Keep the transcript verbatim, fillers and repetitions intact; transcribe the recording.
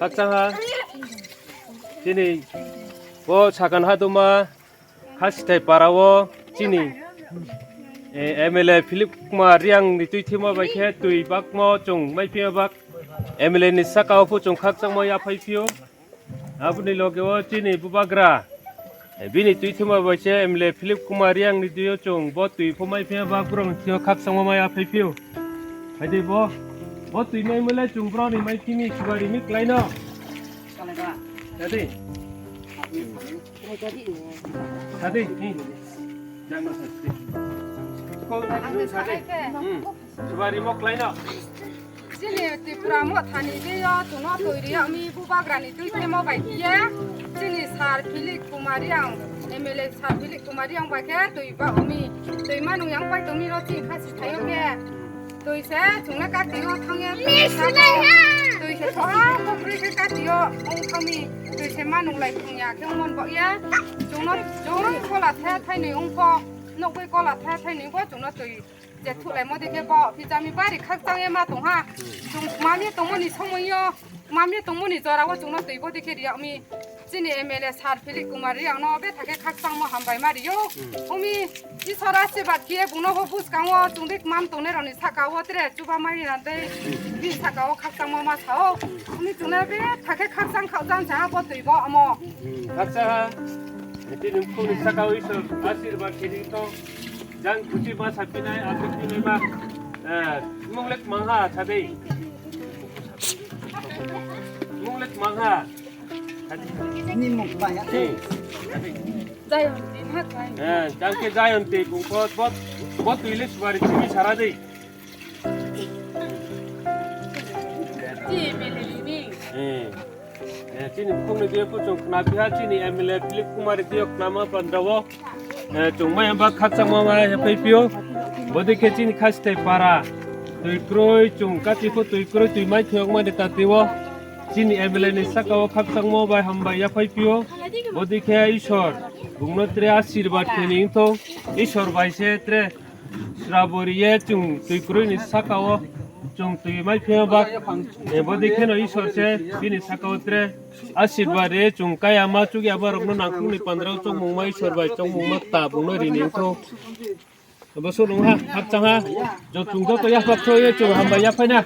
Khakchangha chini bo sakan haduma Khasithai para o chini, eh, M L A Philip Kumar Riang ni twi thima bai khe twi bakmo chwng mai phiya bak M L A ni saka o phu chwng khakchangma ya phai phio. Aboni loge o chini bubagra, eh, bini twi thima bai se M L A Philip Kumar Riang ni twi o chwng bo twi phu mai phiya bak borok ni thio khakchangma mai ya phai phio. Hai de bo, bo twi mai mole chwng borok ni mai phimi subari mi klai no. Tadi. Tadi, hmm. Jang no sasti. Ko tadi sadi. Hmm. Subari mo klai no. Chini Tripura mo thani de yo, chwngno twi ri ya mi bubagra ni twi temo bai kiye. Chini sir Philip Kumar Riang, M L A sir Philip Kumar Riang bai khe twi ba umi. Twi manu yang pai tong mi ro chi khasi thayo khe. Twi se chwngno kati o thang ya. Twi se thoha ko pri khe kati o ong thang mi. Twi se manu lai thung ya khe mon bo ya. Chwngno chwng kola the thai ni ong pho. Nok bai kola the thai ni bo chwngno twi. Je thulai mo dikhe bo, phi jami bari khakchang ye ma tong ha. Chwng mami tongmo ni somoi yo, mami tongmo ni jora o chwngno twi bo dikhe riyak mi. Chini M L A sir Philip Kumar Riang no betha khe khakchangma hambai ma riyo. Umi Isor asirwad khe bungno bo buskang o chwng dik man tongnai rok ni saka o tre chuba mai na dei. Bini saka o khakchangma ma sa o. Umi chwngno betha khe khakchang khakchang cha bo twi bo amo. Khakchang ha. Tini khuni saka o Isor asirwad khe ri tong. Jang kuti ma sapinai, ang kuti ma. Eh, mung lek mangha, tadi. Mung lek mangha. Ni mung ba ya. Eh. Zion, ha kai. Eh, jang ke Zion te bung pot, pot, pot tu ilis bari timi sara dei. Ti meleli ni. Eh. Eh, chini khungni twi kuchung khna piha chini M L A Philip Kumar twi khna ma pandra o. Eh, chwng mai ba khakchangma ma ya phai pio. Bodi khe chini khasithai para. Twi kroi chwng kati kho twi kroi twi mai thok ma de ta twi o. Chini M L A ni saka o khakchangma bai hambai ya phai pio. Bodi khe Isor bungno tre asirwad khe ning thong. Isor bai se tre Srabori ye chwng twi kwrwi ni saka o chwng twi mai phiya bak. Ebo dikhe no Isor se bini saka o tre asirwad re chwng kaya ma chukya borok no nangkuk ni pandra o chongmung ma Isor bai chongmung ma ta bung no rini wngkho. Ebo so nung ha hapchang ha jo chwng joto yaphak thro ye chwng hambai yaphai na.